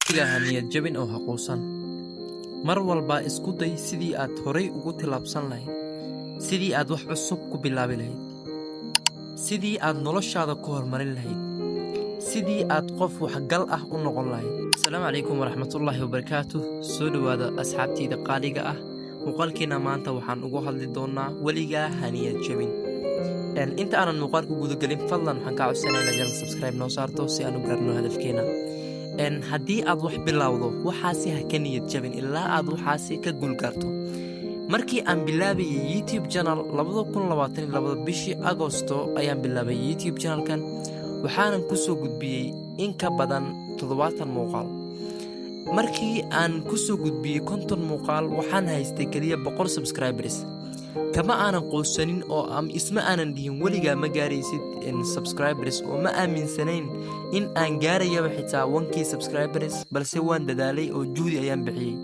Ha niyad jabin oo ha quusan. Mar walba isku day sidii aad horay ugu tillaabsan lahayd, sidii aad wax cusub ku bilaabi lahayd, sidii aad noloshaada ku horumarin lahayd, sidii aad qof waxgal ah u noqon lahayd. Asalaamu calaykum waraxmatullaahi wabarakaatuh. Soo dhowaada, asxaabtayda qaaliga ah. Muuqaalkeena maanta waxaan ugu hadli doonaa weligaa ha niyad jabin. Inta aanan muuqaalka gudagelin, fadlan waxaan kaa codsanaya inaad channel subscribe noo saarto si aan u gaarno hadafkeena. Haddii aad wax bilowdo, waxaasi ha ka niyad jabin ilaa aad waxaasi ka guulgaarto. Markii aan bilaabayay YouTube channel 2022 bishii Agosto ayaan bilaabay YouTube channelkan, waxaanan kusoo gudbiyey in ka badan 70 muuqaal. Markii aan kusoo gudbiyey 50 muuqaal, waxaan haystay keliya 100 subscribers. Kama aanan quusanin oo isma aanan dhihin weligaa ma gaaraysid subscribers, oo ma aaminsanayn in aan gaarayaba xitaa 1K subscribers, balse waan dadaalay oo juhdi ayaan bixiyey.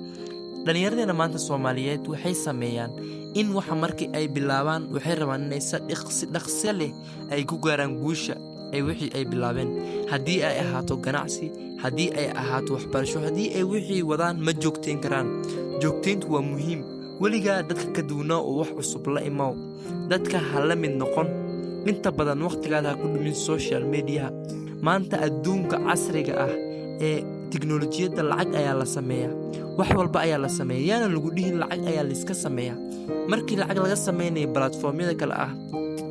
Dhallinyaradeena maanta Soomaaliyeed waxay sameeyaan in waxa markii ay bilaabaan, waxay rabaan inay si dhaqso leh ay ku gaaraan guusha ay wixii ay bilaabeen. Haddii ay ahaato ganacsi, haddii ay ahaato waxbarasho, haddii ay wixii wadaan, ma joogteyn karaan. Joogteyntu waa muhiim. Weligaa dadka ka duwnaa oo wax cusub la imaw. Dadka ha la mid noqon. Inta badan wakhtigaada ha ku dhumin social mediaha. Maanta adduunka casriga ah ee tiknolojiyadda lacag ayaa la sameeyaa, wax walba ayaa la sameeya. Yaana lagu dhihin lacag ayaa layska sameeyaa. Markii lacag laga sameynayo platformyada kale ah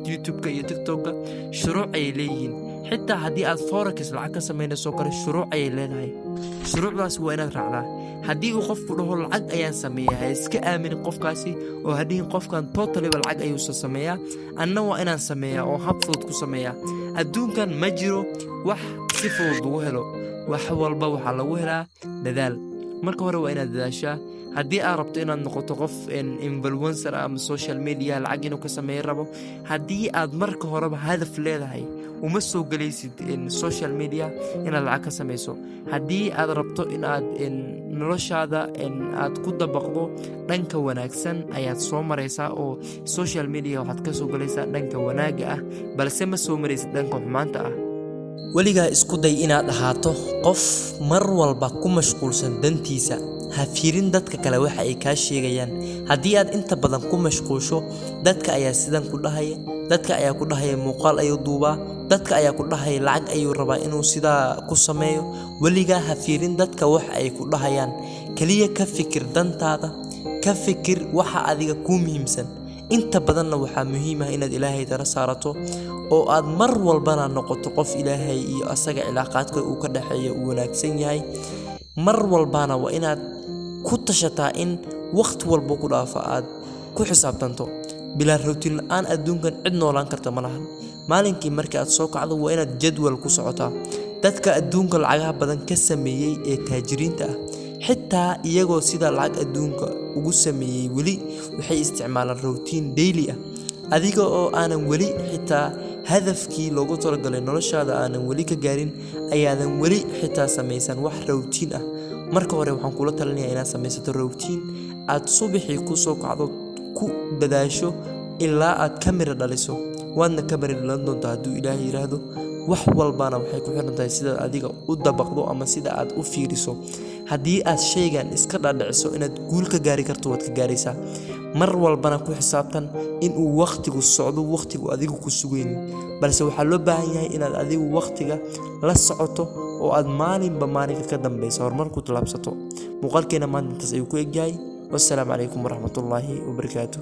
YouTube-ka iyo TikTok-ka, shuruuc ayay leeyihiin. Xitaa haddii aad forex lacag ka samaynayso kale, shuruuc ayay leedahay. Shuruucdaas waa inaad raacdaa. Haddii uu qofku dhaho lacag ayaan sameeyaa, ha iska aaminin qofkaasi oo ha dhihin qofkan totally-ba lacag ayuusa sameeyaa, anna waa inaan sameeyaa oo hab fudud ku sameeyaa. Adduunkan ma jiro wax si fudud lagu helo. Wax walba waxaa lagu helaa dadaal. Marka hore waa inaad dadaashaa. Haddii aad rabto inaad noqoto qof influencer ama social media lacag inuu ka sameeya rabo, haddii aad marka horeba hadaf leedahay, uma soo gelaysid social media inaad lacag ka samayso. Haddii aad rabto inaad noloshaada aad ku dabaqdo dhanka wanaagsan, ayaad soo maraysaa oo social media waxaad ka soo gelaysaa dhanka wanaagga ah, balse ma soo maraysid dhanka xumaanta ah. Weligaa isku day inaad ahaato qof mar walba ku mashquulsan dantiisa. Ha fiirin dadka kale waxa ay kaa sheegayaan. Haddii aad inta badan ku mashquusho dadka ayaa sidan ku dhahaya, dadka ayaa ku dhahaya muuqaal ayuu duubaa, dadka ayaa ku dhahaya lacag ayuu rabaa inuu sidaa ku sameeyo, weligaa ha fiirin dadka wax ay ku dhahayaan. Keliya ka fikir dantaada, ka fikir waxa adiga kuu muhiimsan. Inta badanna waxaa muhiim ah inaad Ilaahay tala saarato oo aad mar walbana noqoto qof Ilaahay iyo asaga cilaaqaadka uu ka dhexeeya uu wanaagsan yahay. Mar walbana waa inaad ku tashataa in wakhti walba ku dhaafo aad ku xisaabtanto. Bilaa routine la'aan adduunkan cid noolaan karta ma lahan. Maalinkii markii aad soo kacdo, waa inaad jadwal ku socotaa. Dadka adduunka lacagaha badan ka sameeyey ee taajiriinta ah, xitaa iyagoo sida lacag adduunka ugu sameeyey, weli waxay isticmaalaan routine daily ah. Adiga oo aanan weli xitaa hadafkii loogu talagalay noloshaada aanan weli ka gaarin, ayaadan weli xitaa samaysan wax routine ah. Marka hore waxaan kula talinayaa inaad samaysato routine aad subaxii ku soo kacdo, ku dadaasho ilaa aad ka miro dhaliso. Waadna ka miro dhalan doontaa hadduu Ilaahay yidhaahdo. Wax walbana waxay ku xiran tahay sidaad adiga u dabaqdo ama sida aad u fiiriso. Haddii aad shaygan iska dhaadhiciso inaad guul ka gaari karto, waad ka gaaraysaa. Mar walbana ku xisaabtan inuu wakhtigu socdo, wakhtigu adigu ku sugaynin, balse waxaa loo baahan yahay inaad adigu wakhtiga la socoto oo aad maalinba maalinka ka dambeysa horumar ku tallaabsato. Muuqaalkeena maanta intaas ayuu ku egyahay. Wassalaamu calaykum waraxmatullaahi wabarakaatu.